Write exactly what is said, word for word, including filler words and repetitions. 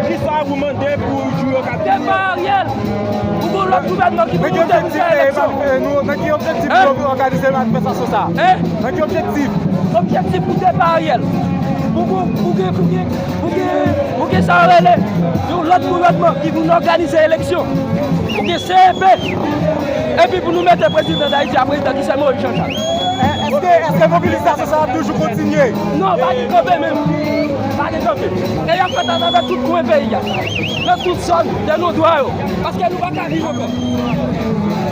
Kisa ou mande pou jou yo ka depa Ariel? Ou gon lòt gouvènman ki pou moute pou fè eleksyon. Nan ki objektif nou òganize manifestasyon sa? Nan ki objektif? Objektif pou depa Ariel. Pou, pou, pou gen, pou gen, pou gen, pou gen sa yo rele yon lòt gouvènman ki pou n òganize eleksyon. Pou gen C E P. Epi pou nou mete prezidan Dayiti a prezidan ki se Moïse Jean Jacques. Èske, èske mobilizasyon sa ap toujou kontinye? Non, pa gen kanpe menm. Pa gen kanpe. E y ap fèt atravè tout kwen peyi a. Nan tout zòn, de nou dwa yo. Paske nou pa ka viv ankò.